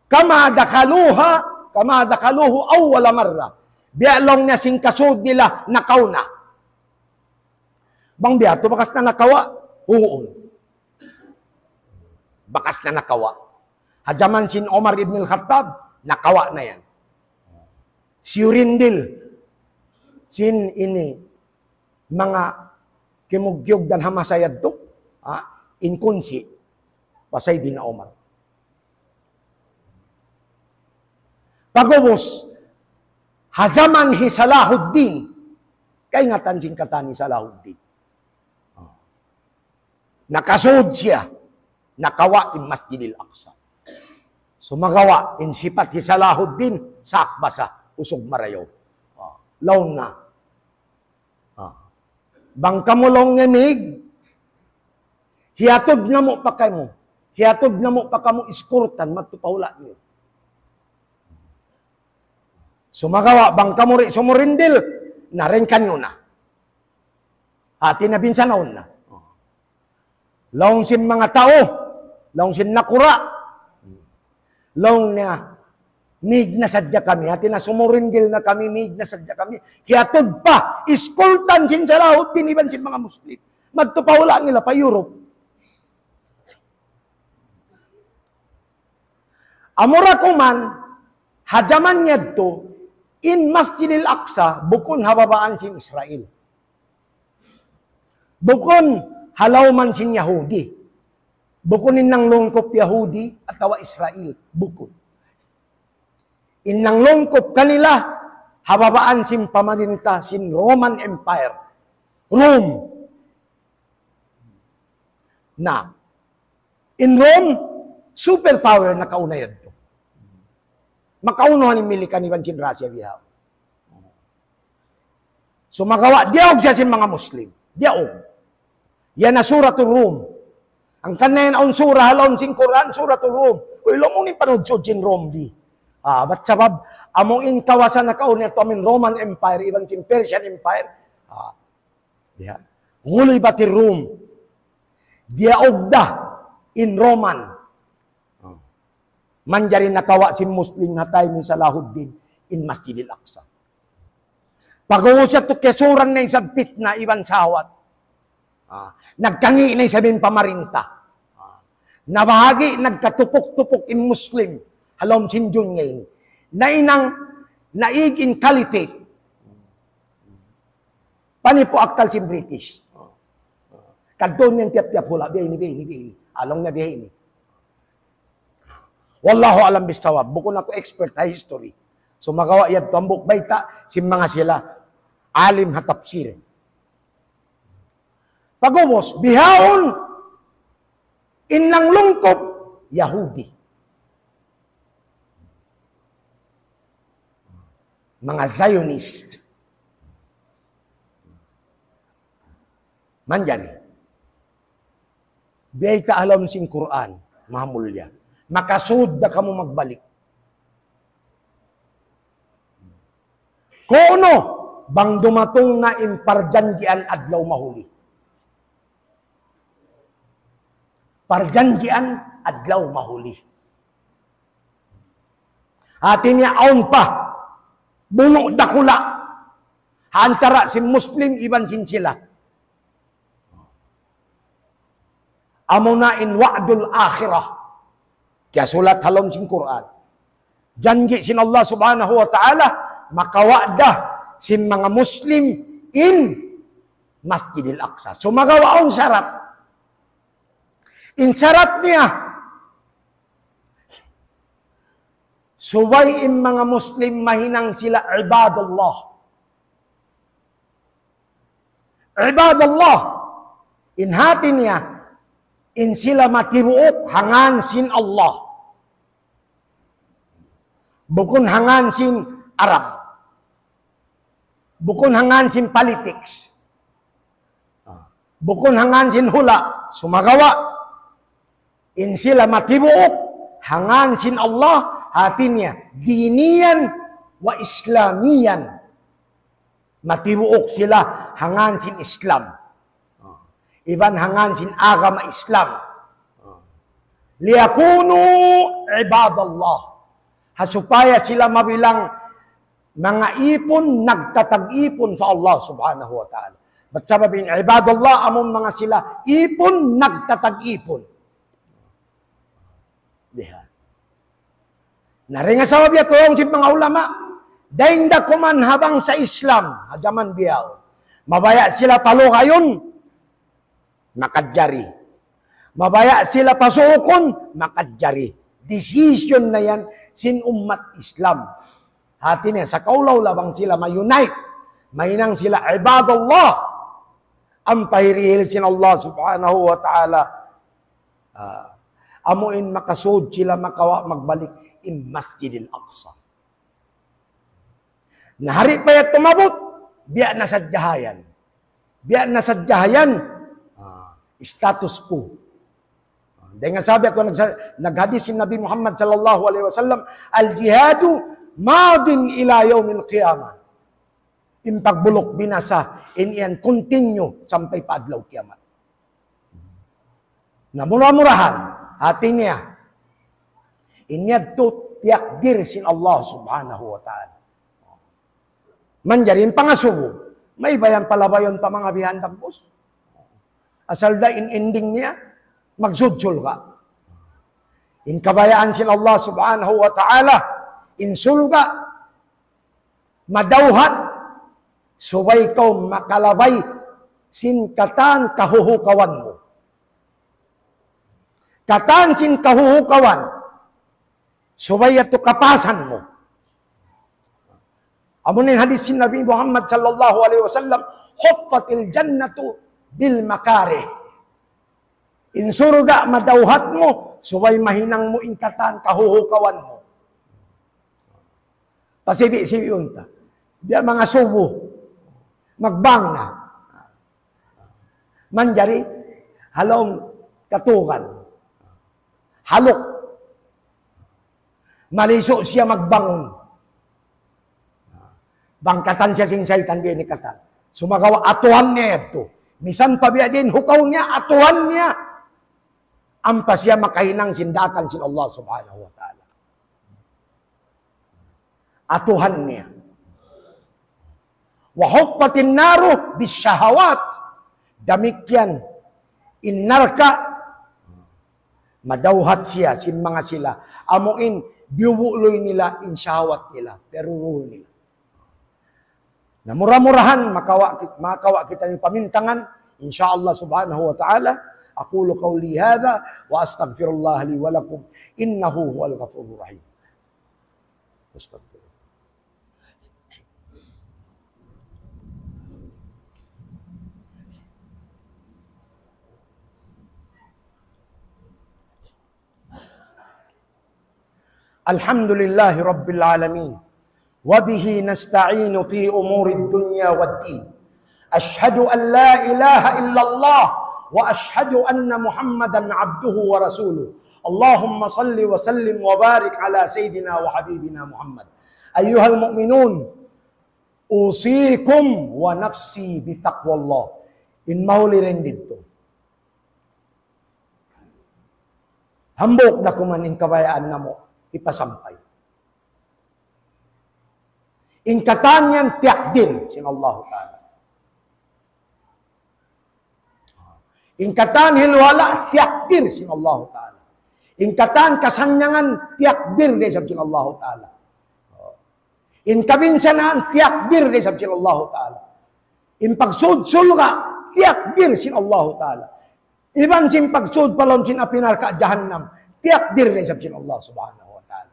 كما دخلوها، كما دخلوه أول مرة. Biya' laung niya sin kasud nila nakauna. Bang biya' tu bakas na nakawa'? Huun. Bakas na nakawa'. Ha jaman sin Umar ibn al-Khattab, nakawa' na yan. Siyurindil sin ini manga kimugyugdan ha masa yadtu, ha, in kunsi' pa Sayyidina Umar. Pag'ubus, ha jaman hi Salahuddin, kaingatan sin katan hi Salahuddin. Nakasud siya, nakawa' in Masjidil Aqsa. Sumagawa', in sipat hi Salahuddin, sakbasa, usug marayaw. Ah, laung niya. Ah. Bang kamu laung niya mig, hiyatud namu' pa kamu. Hiyatud namu' pa kamu iskurtan, madtu pa hula' niyu. Sumagawa', bang kamu di' sumurindil, na dayn kaniyu na. Hati niya binsanaun na. Laung sin manga tau, laung sin nakura'. Laung niya, mig na sadja kami, hati niya sumurindil na kami, mig na sadja kami. Hiyatud pa, iskultan sin Salahuddin iban sin manga Muslim. Madtu pa hula' nila pa Europe. Amura kuman, ha jaman yadtu, in Masjidil Aqsa, bukun ha babaan sin Israel. Bukun ha lawman sin Yahudi. Bukun in nanglungkup Yahudi atawa Israel. Bukun. In nanglungkup kanila, ha babaan sin pamarinta sin Roman Empire. Rome. Na, in Rome, superpower nakauna yadtu. Makaunuhan in Milikan iban sin Russia bihaun. Sumagawa', diyaug siya sin manga Muslim. Diyaug. Yan na Suratul Rum. Hangkan na yan awn surah ha lawm sin Qur'an, Suratul Rum. Uy, laung mu in panudsud sin Rum di. Ah, bat sabab, amu in kawasa nakauna yadtu amu in Roman Empire, iban sin Persian Empire. Ah, ya. غلبت الروم. Diyaug da in Roman. Manjari nakawa' sin Muslim ha time hi Salahuddin in Masjidil Aqsa. Pag'ubus yadtu kiyasuran na isab pitna iban sahwat. Ah, nagkangi' na isab in pamarinta. Ah, nabahagi', nagkatupuk-tupuk in Muslim ha lawm sin dunya ini. Nahinang, naig in caliphate. Panipu' akkal sin British. Kadtuun niya in tiyap-tiyap hula', biya' ini, biya' ini, biya' ini. Laung niya biya' ini. والله أعلم بالصواب. Bukun aku expert ha history. Sumagawa' yadtu hambuuk bayta' sin manga sila alim ha tafsir. Pag'ubus, bihaun in nanglungkup Yahudi. Manga Zionist. Manjari. Biyayta' ha lawm sin Qur'an, mahamulliya. Makasud da kamu magbalik. Kunu', bang dumatung na in parjanjian adlaw mahuli. Parjanjian adlaw mahuli. Hati niya awn pa bunu' dakula' ha antara' sin Muslim iban sin sila. Amuna in wa'dul akhirah. Kiyasulat ha lawm sin Qur'an. Janji' sin Allah Subhanahu wa Ta'ala, makawa'da sin manga Muslim in Masjidil Aqsa. Sumagawa' awn sarat. In sarat niya, subay in manga Muslim mahinang sila ibadallah. Ibadallah. In hati niya, in sila matibuuk ha ngan sin Allah. Bukun ha ngan sin Arab. Bukun ha ngan sin politics. Ah, bukun ha ngan sin hula'. Sumagawa', in sila matibuuk ha ngan sin Allah, hati niya, diniyan wa islamiyan. Matibuuk sila ha ngan sin Islam. Ah, iban ha ngan sin agama Islam. Ah. Liyakunu ibadallah. Ha supaya sila mabilang manga ipun nagtatag-ipun pa Allah Subhanahu wa Ta'ala. Bat sabab in ibadallah amun manga sila ipun nagtatag-ipun. Diha. Na dayn ha sabab yadtu laung sin manga ulama, dayn da kuman ha bangsa Islam, ha jaman bihaun. Mabaya' sila palugayun, makajari. Mabaya' sila pasuukun, makajari. Decision na yan sin ummat Islam. Hati niya, sa kaulaw labang sila ma-unite. Mahinang sila ibadallah. Ampa hirihil sin Allah Subhanahu wa Ta'ala. Ah, amu in makasud sila makawa' magbalik in Masjidil Aqsa. Na di' pa yan tumabut, biya' na sadja yan. Biya' na sadja yan. Ah, status quo. Dayn ha sabab aku nagsa-, naghadis in Nabi Muhammad sallallahu alayhi wasallam, "Al-jihadu madin ila yawmil qiyamah." In pagbuluk binasa, in yan continue sampay pa adlaw kiyamat. Na mura-murahan, hati niya, in yadtu tiyakdir sin Allah Subhanahu wa Ta'ala. Manjari in pangasubu, may bayan palabayun pa manga bihan dagbus. Asal da in ending niya, magsud surga'. In kabayaan sin Allah Subhanahu wa Ta'ala, in surga', madawhat, subay kaw makalabay sin katan kahuhukawan mu. Katan sin kahuhukawan, subay yadtu kapasan mu. Amu in hadis sin Nabi Muhammad sallallahu alayhi wasallam, "Huffatil jannatu bil makarih." In surga' madawhat mu, subay mahinang mu in katan kahuhukawan mu. Pasibi'-sibi'un ta. Biya' mangasubu. Magbang na. Manjari, ha lawm katugan. Haluk. Malisu' siya magbangun. Bang katan siya sin saytan, di' ini katan. Sumagawa' atuhan niya yadtu. Misan pa biya' diin hukaw niya, atuhan niya. Ampa siya makahinang sin daakan sin Allah Subhanahu wa Ta'ala. Atuhan niya. Wa huffatin naru bis shahawat. Damikkiyan in narka', madawhat siya sin manga sila. Amu in biyubuluy nila in shahawat nila, piyaruruhul nila. Na mura-murahan makawa' ki-, makawa' kita in pamintangan, insha Allah subhanahu wa ta'ala. أقول قولي هذا وأستغفر الله لي ولكم إنه هو الغفور الرحيم. أستغفر الله. الحمد لله رب العالمين، وبه نستعين في أمور الدنيا والدين. أشهد أن لا إله إلا الله، وأشهد أن محمدا عبده ورسوله. اللهم صل وسلم وبارك على سيدنا وحبيبنا محمد. أيها المؤمنون، أوصيكم ونفسي بتقوى الله. In mahuli dayn didtu. Hambuuk da kuman in kabayaan namu' hipasampay. In katan yan tiyakdir sin Allahu Ta'ala. In katan hilwala' tiyakdir sin Allahu Ta'ala. In katan kasannyangan tiyakdir da isab sin Allahu Ta'ala. In kabinsanaan tiyakdir da isab sin Allahu Ta'ala. In pagsud surga' tiyakdir sin Allahu Ta'ala. Iban sin pagsud pa lawm sin api narka' jahannam tiyakdir da isab sin Allah Subhanahu wa Ta'ala.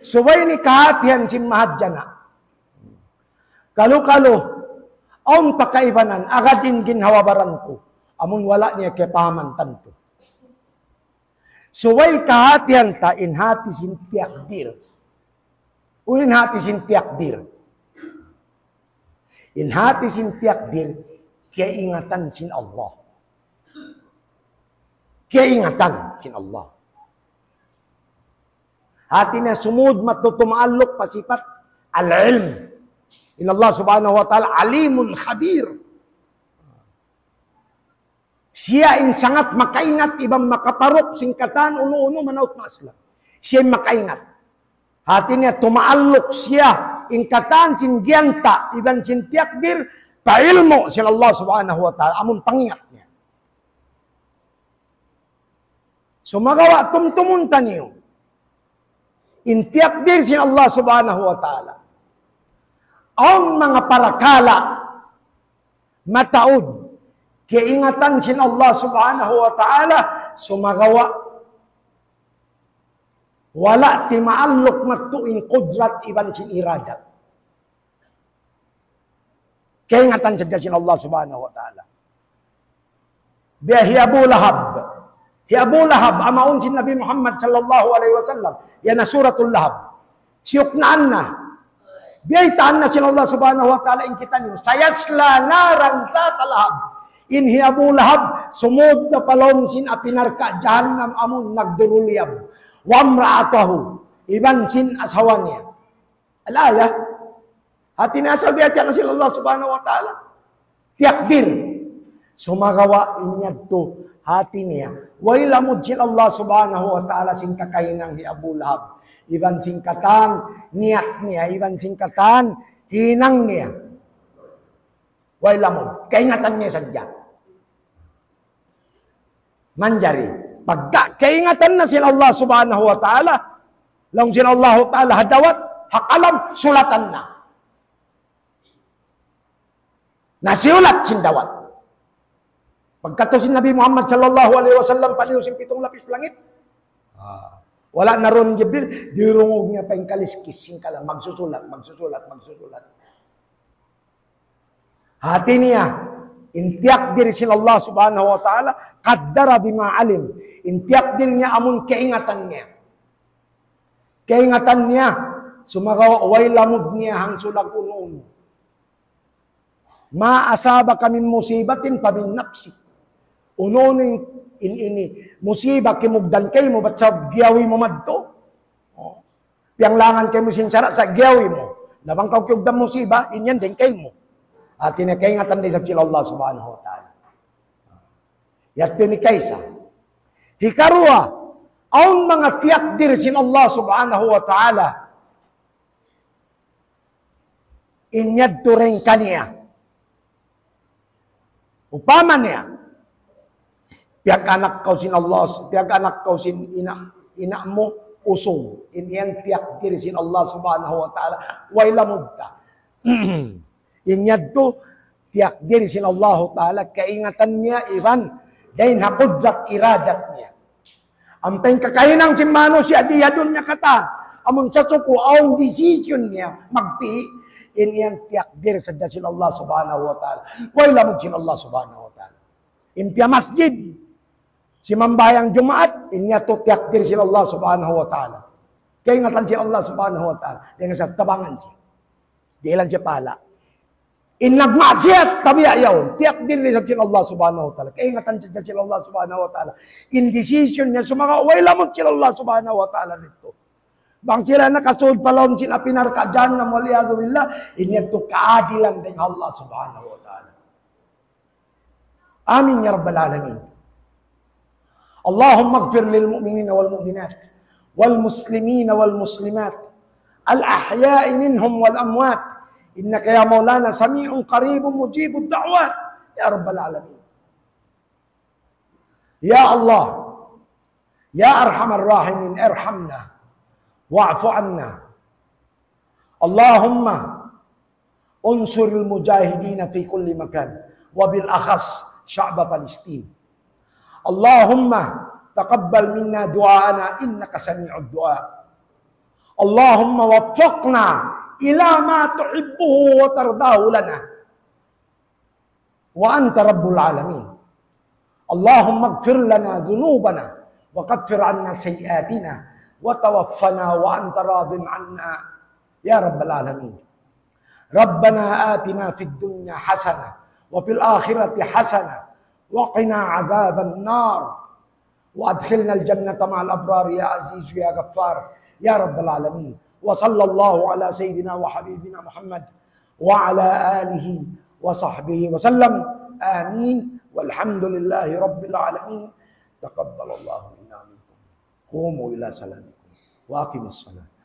Subay ini kahatihan sin mahadjana'. Kalu-kalu, awn pa kaibanan, agad in ginhawa-baran ku. Amun wala' niya kiyapahaman tantu. Subay kahatihan ta in hati sin tiyakdir. Unu in hati sin tiyakdir? In hati sin tiyakdir, kaingatan sin Allah. Kaingatan sin Allah. Hati niya sumud matutumaalluk pa sipat al-ilm. In Allah Subhanahu wa Ta'ala alimun khabir. Siya in sangat makaingat iban makaparuk sin katan unu-unu manaut maaslam. Siya in makaingat. Hati niya tumaalluk siya in katan sin giyanta iban sin tiyakdir pa ilmu' sin Allah Subhanahu wa Ta'ala amun pangingat niya. Sumagawa' tumtumun taniyu in tiyakdir sin Allah Subhanahu wa Ta'ala. Awn manga parakala' mataud kaingatan sin Allah Subhanahu wa Ta'ala, sumagawa' wala' timaalluk madtu in kudrat iban sin iradat. Kaingatan sadja sin Allah Subhanahu wa Ta'ala. Biya' hi Abu Lahab. Hi Abu Lahab, amaun sin Nabi Muhammad sallallahu alayhi wasallam. Yan na Suratul Lahab. Siyuknaan na. Biyaytaan na sin Allah Subhanahu wa Ta'ala in kitaniyu. سيصلى نارا ذات لهب. In hi Abu Lahab, sumud na pa lawm sin api narka' jahannam amun nagduruliyab. وامرأته. Iban sin asawa niya. Al-ayah. Hati niya asal biyaytaan na sin Allah Subhanahu wa Ta'ala. Tiyakdir. Sumagawa' in yadtu hati niya. Way lamud sin Allah Subhanahu wa Ta'ala sin kakahinang hi Abu Lahab. Iban sin katan niyat niya. Iban sin katan hinang niya. Way lamud. Kaingatan niya sadja. Manjari. Pagka kaingatan na sin Allah Subhanahu wa Ta'ala, laung sin Allah Ta'ala ha dawat, ha kalam, sulatan na. Na siyulat sin dawat. Pagkadtu sin Nabi Muhammad sallallahu alayhi wasallam, paliyu sin pitung lapis langit. Ah. Wala' na duun Jibril, dirungug niya pa in kaliskis sin kalam, magsusulat, magsusulat, magsusulat. Hati niya, in tiyakdir sin Allah Subhanahu wa Ta'ala, قدر بما علم. In tiyakdir niya amun kaingatan niya. Kaingatan niya, sumagawa' way lamud niya hangsulag unu-unu. ما أصابك من مصيبة فمن نفسك. Unu-unu in, in ini, musiba kimugdan kaymu, bat sabab giyawi mu madtu. Oh. Piyanglangan kaymu sin sara' sa' giyawi mu. Na bang kaw kiyugdan musiba, in yan dayn kaymu. Hati niya kaingatan da isab sin Allah Subhanahu wa Ta'ala. Yadtu ini kaisa. Hikaruwa, awn manga tiyakdir sin Allah Subhanahu wa Ta'ala. In yadtu dayn kaniya. Upama niya, piyag-anak kaw sin Allah, piyag-anak kaw sin ina', ina' mu usug. In yan tiyakdir sin Allah Subhanahu wa Ta'ala. Way lamud ta. In yadtu, tiyakdir sin Allah Ta'ala, kaingatan niya iban, dayn ha kudrat iradat niya. Ampa in kakahinang sin manusiya' di ha dunya katan. Amun sasuku awn decision niya, magpī', in yan tiyakdir sadja sin Allah Subhanahu wa Ta'ala. Way lamud sin Allah Subhanahu wa Ta'ala. In piyamasjid, simambahayang Jumaat, in yadtu tiyakdir sin Allah Subhanahu wa Ta'ala. Kaingatan sin Allah Subhanahu wa Ta'ala. Dayn ha tabangan siya. Dihilan siya pahala. In nagmaksiyat, tabiya' yaun. Tiyakdir da isab sin Allah Subhanahu wa Ta'ala. Kaingatan sadja sin Allah Subhanahu wa Ta'ala. In decision niya, sumagawa' way lamud sin Allah Subhanahu wa Ta'ala didtu. Bang sila nakasud pa lawm sin api narka' jahannam, والعياذ بالله, in yadtu kaadilan dayn ha Allah Subhanahu wa Ta'ala. Amin ya rabbal alamin. اللهم اغفر للمؤمنين والمؤمنات والمسلمين والمسلمات الأحياء منهم والأموات إنك يا مولانا سميع قريب مجيب الدعوات يا رب العالمين. يا الله، يا أرحم الراحمين، ارحمنا واعف عنا. اللهم انصر المجاهدين في كل مكان، وبالأخص شعب فلسطين. اللهم تقبل منا دعاءنا إنك سميع الدعاء. اللهم وفقنا إلى ما تحبه وترضاه لنا وأنت رب العالمين. اللهم اغفر لنا ذنوبنا وكفر عنا سيئاتنا وتوفنا وأنت راض عنا يا رب العالمين. ربنا آتنا في الدنيا حسنة وفي الآخرة حسنة وقنا عذاب النار. وأدخلنا الجنة مع الأبرار يا عزيز يا غفار يا رب العالمين. وصلى الله على سيدنا وحبيبنا محمد وعلى آله وصحبه وسلم. آمين. والحمد لله رب العالمين. تقبل الله منا ومنكم. قوموا إلى صلاتكم وأقيموا الصلاة.